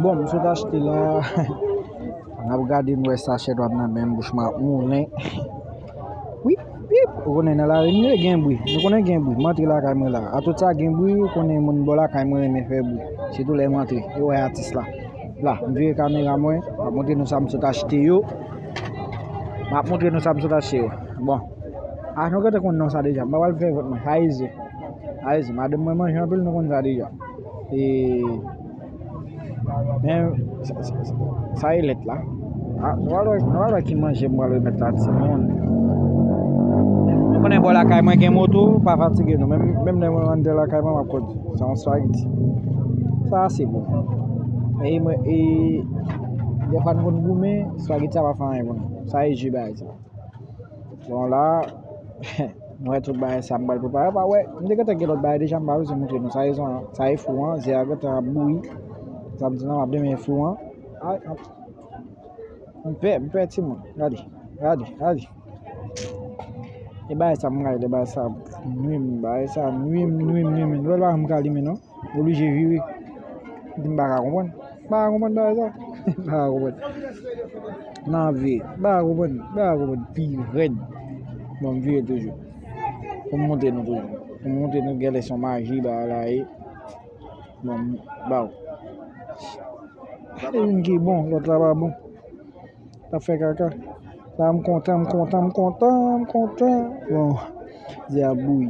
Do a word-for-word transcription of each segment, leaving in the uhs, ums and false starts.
Bon, m sot achte la. N ap gade, m wè sachè dwòp nan men m, bouch mwen ap moulen. Wi, wi, ou konnen nan lari m ye, gen bri. Nou konnen gen bri. M antre lakay mwen la. Atout sa gen bri, ou konnen moun bò lakay mwen renmen fè bri. Sitou lè m antre. Yo wè atis la. La, m vire kamera mwen, m ap montre nou sa m sot achte yo. M ap montre nou sa m sot achte yo. Bon. Ah, nou gentan konn non sa deja. M pa pral fè vant mwen. Sa izi. Sa izi. Madanm mwen manje anpil, nou konn sa deja. E, men, sa, sa, sa, sa e lèt la. Ah, nou pral wè, nou pral wè ki manje m pral remèt la, timoun. Nou konnen bò lakay mwen gen moto, pa fatige nou. Menm, menm lè mwen anndan lakay mwen, m ap kondui. Se yon spaghetti. Sa ase bon. E mwen, e, dèfwa nou konn goumen, spaghetti a pa fè anyen pou nou. Sa e ji bagay sa. Bon, la, m wè tout bagay sa m pral prepare. Pa wè, m te gentan gen lòt bagay deja, m pa bezwen montre nou. Sa e zon an, sa e fou an, ze a gentan ap bouyi. Sa m di nou, m ap demen fou an. Ay, ay. M pè, m pè timoun. Gade, gade, gade. E bagay sa m rayi, e bagay sa nwi m, bagay sa nwi m, nwi m, nwi m. Nou wè l pa janm ka limen non. Oblije vire. Di m pa ka konprann. M pa ka konprann bagay sa. M pa ka konprann. Nan vi, m pa ka konprann, m pa ka konprann. Pi rèd. Bon, m vire toujou. Pou m montre nou toujou. Pou m montre nou genlè se yon maji bagay la ye. Bon, m ba w. E youn ki bon, lòt la pa bon. T ap fè kaka. La, m kontan, m kontan, m kontan, m kontan. Bon, ze a bouyi.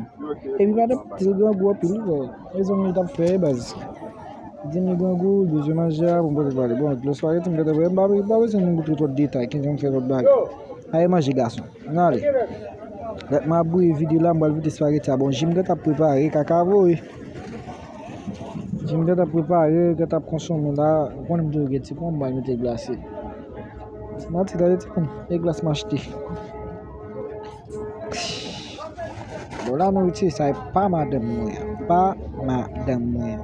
Epi madanm di l grangou anpil, wi, frè. Mezanmi, li t ap fè, baz. Di m li grangou, li bezwen manje a, pou m pote ba li. Bon, dlo spaghetti, m gentan prepare. M pa, m pa bezwen nou montre twòp detay, ki jan m fè lòt bagay. Aye manje, gason. N ale. Lè m ap bouyi vide la, m pral vide spaghetti a. Bon, ji m gentan ap prepare, kaka voye. Jim gentan prepare, gentan ap konsome la. Ou konnen m toujou gen ti pon, m pral mete glase. Ti manti, gade ti pon. E glas m achte. Bon, la nou itilize sa, e pa madanm mwen an. Pa madanm mwen an.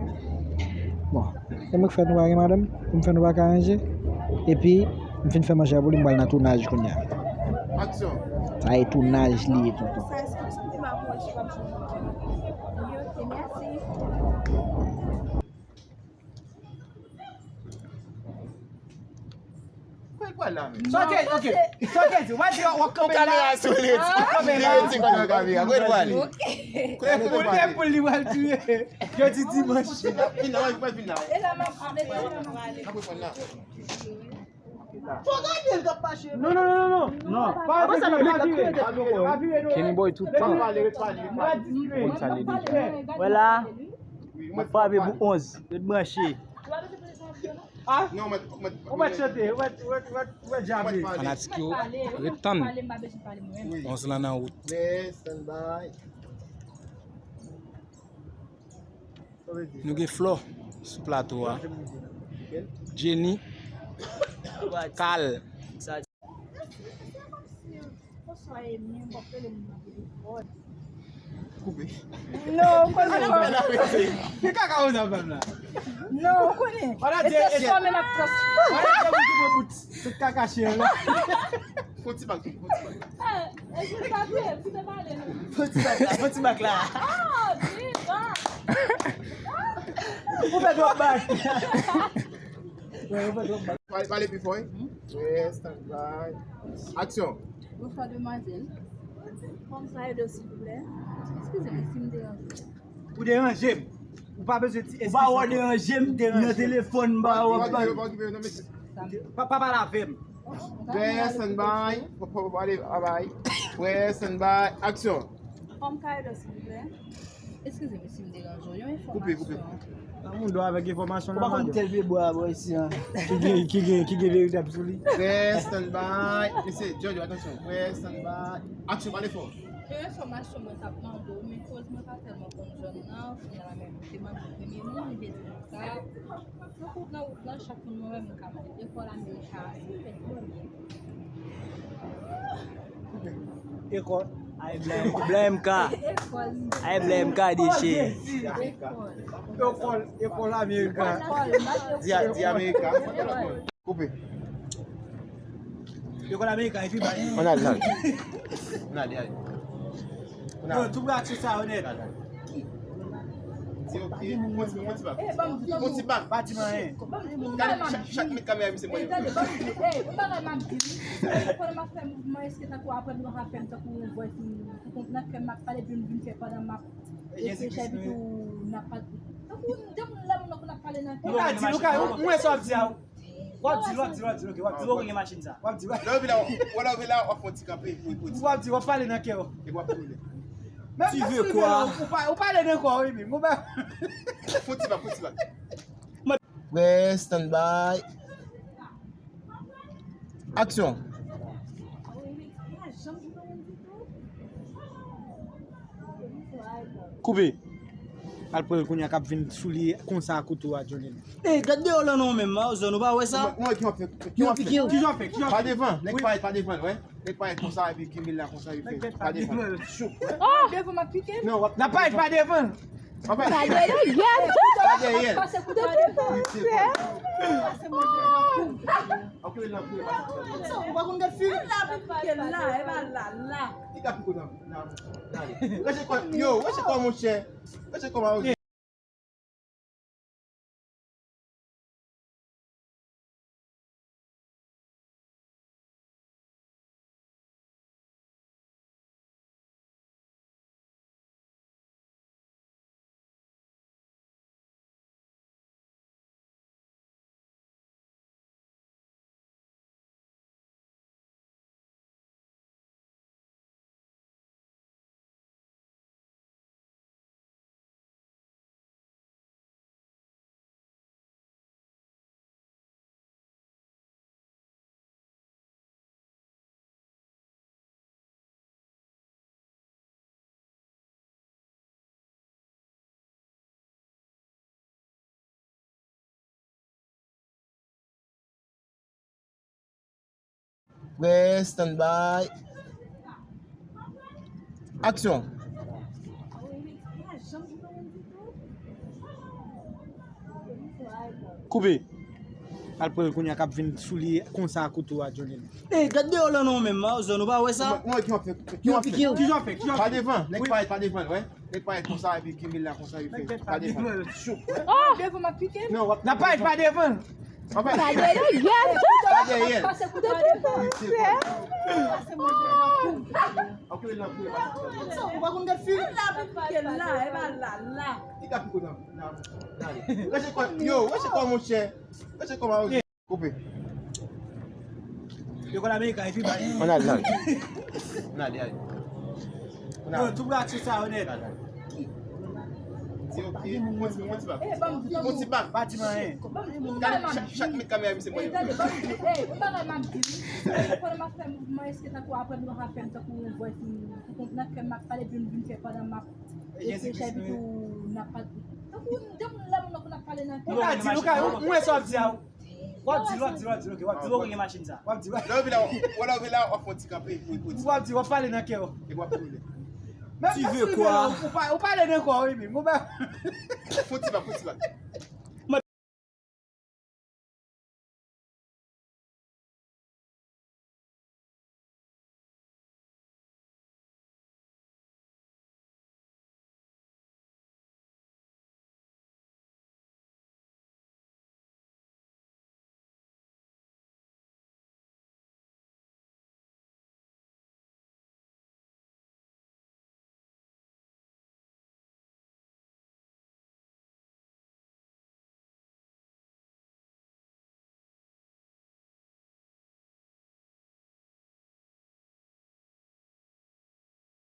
Bon, se mwen k fè nou pa gen madanm, pou m fè nou pa ka ranje. Epi, m fin fè manje a pou li, m pral nan tounaj kounye a. Aksyon. Sa e tounaj li ye toutan. Kwen pral la menm? Sa w te, ok. Sa w te di, w pa di w ap kanpe la. Kamera sou li, w ap kanpe la. Li di kòman kamera. Kwen pral? Ok. Kwen pral? Pou li pral touye. Jodi dimanch. Vin la, vin la, vin la. E la m ap, m ap, m ap. Apre pral la. Fò gade l k ap mache. Non, non, non, non, non. Non. Pa vire, pa vire, pa vire, non. Kenny Boy tout tan. Konn sa li deja. Wè la. M ap frape pou onz. Ret branche. Ah? Non, ou mèt, ou mèt, ou mèt chante, ou mèt, ou mèt, ou mèt, ou mèt djabe. Fanatik yo, ret tann. Onz lan nan wout. Men, standby. Nou gen Flò sou plato a. Jenny. Kal. Koupe. Non, ou konnen. Ki kaka ou nan fè m la? Non, ou konnen. E se sò men ap trans. Tout kaka chen la. Fò ti bak, fò ti bak. Fò ti bak la, fò ti bak la. Ou fè twòp bak. Pale, pale pi fò, wi. Wi, standby. Aksyon. Bonswa, demwazèl. Kòm sa ye do, silvouplè? Eskize m si m deranje w. Ou deranje m. Ou pa bezwen di eskize. Ou pa wè w deranje m nan telefòn, m pa wè w pa. Pa, pa pale avè m. Prè, standby. Pa, pa, pa pale, babay. Prè, standby. Aksyon. Kòm sa ye do, silvouplè? Eskize m si m deranje w. Yon enfòmasyon. Koupe, koupe, koupe. Yon moun dò avèk enfòmasyon nan men yo. Ou pa konn tèl pye bwa bò isi an. Ki gen, ki gen, ki gen veritab sou li. Prè, standby. Mesye, Jojo, atansyon. Prè, standby. Aksyon, pale fò. Yon enfòmasyon mwen t ap mande w, men koz mwen pa tèlman konn zòn nan, kounye a la menm, se mwen menm premye moun, li te di m sa. Nan wout, nan wout lan, chak moun mwen wè, m ka mande. Ekòl Amerika a, se fèt premye. Ekòl. Ay, blan, blan M K. Ekòl. Ay, blan M K deche. Ekòl. Ekòl, ekòl Amerika. Ekòl. Di a, di Amerika. Ekòl. Koupe. Yo konn Amerika epi bay. Ann al, ann al. Ann al, ann al. Yo, tout brat sou sa yo nèt. Ann al, ann al. Fon ti bak, fon ti bak. Pa di m anyen. Gade chak, chak met kamera misye mwen. Tande, ban m di, ey, yon bagay m ap di wi. Pandan m ap fè mouvman, èske tankou apre nou pa fè m tankou yon voice pou kont nan kè m ap pale, epi m vin fè pandan m ap ese chèvi tou n ap pale. Tankou depi lè moun nan konn ap pale nan kè. Ou ka di, ou ka, ou wè sa w ap di a. W ap di, w ap di, w ap di, ok, w ap di, w gen machin sa. W ap di, w ap di. Lè w vin la, w ap fè yon ti kanpe pou, pou di. W ap di, w ap pale nan kè w. E w ap tounen. Tu veux quoi? Ou pa, ou pale de kò, wi, men. Ou pa. Fon ti bak, fon ti bak. Prè, stand by. Aksyon. Koupe. Al pran l kounye a k ap vin sou li konsa a kouto a, Johnny. Ey, gad deyò lan non menm, Mauzan, ou pa wè sa? Mwen, mwen, ki w ap fè? Ki w ap fè? Ki w ap fè? Ki w ap fè? Pa devan, nèg parèt, pa devan, wè. Nèg parèt konsa, epi kenbe l la konsa, epi fè. Pa devan. Chou. Oh! Devan m ap pike l. Non, w ap. N ap parèt, pa devan. An fèt, pa dèyè. Pa dèyè. Pase kout devan. Pase mwen devan. Ok, nan kouye, pase. Ou pa konn gad figi. La pou pike l la, e pa la, la. Li ka pike w nan, nan, nan. Rete kò, yo, rete kò, monchè. Rete kò, ma. Prè, stand by. Aksyon. Koupe. Al pran l kounye a k ap vin sou li konsa a kouto a, Johnny. Ey, gad deyò lan non menm, Mauzan, ou pa wè sa? Mwen, mwen, ki w ap fè? Ki w ap fè? Ki w ap fè? Ki w ap fè? Pa devan, nèg parèt, pa devan, wè. Nèg parèt konsa, epi kenbe l la konsa, epi fè. Pa devan. Chou. Oh! Devan m ap pike l. Non, w ap. N ap parèt, pa devan. Pa dèyè. Pa dèyè. Pase kout devan. Pase mwen devan. Ok, nan kouye, pase. Ou pa konn gad figi. La pou pike l la, e pa la, la. Li ka pike w nan, nan, nan. Rete kò, yo, rete kò, monchè. Rete kò, ma. Koupe. Lekòl ameriken epi bay. Ann al, ann al. Ann al, ann al. Yo, tout bra ti sa yo nèt. Fon ti bak. Fon ti bak. Pa di m anyen. Gade chak, chak met kamera misye mwen. Tande, ban m di, ey, yon bagay m ap di wi. Pandan m ap fè mouvman, èske tankou apre nou pa fè m tankou yon voice pou kont nan kè m ap pale, epi m vin fè pandan m ap ese chèvi tou n ap pale. Tankou depi lè moun nan konn ap pale nan kè. Ou ka di, ou ka, ou wè sa w ap di a. W ap di, w ap di, w ap di, ok, w ap di, w gen machin sa. W ap di, w ap. Lè w vin la, w ap fè yon ti kanpe pou, pou di. W ap di, w ap pale nan kè w. E w ap tounen. Tu veux quoi? Ou pa, ou pale de kò, wi, men. Ou pa. Fon ti bak, fon ti bak.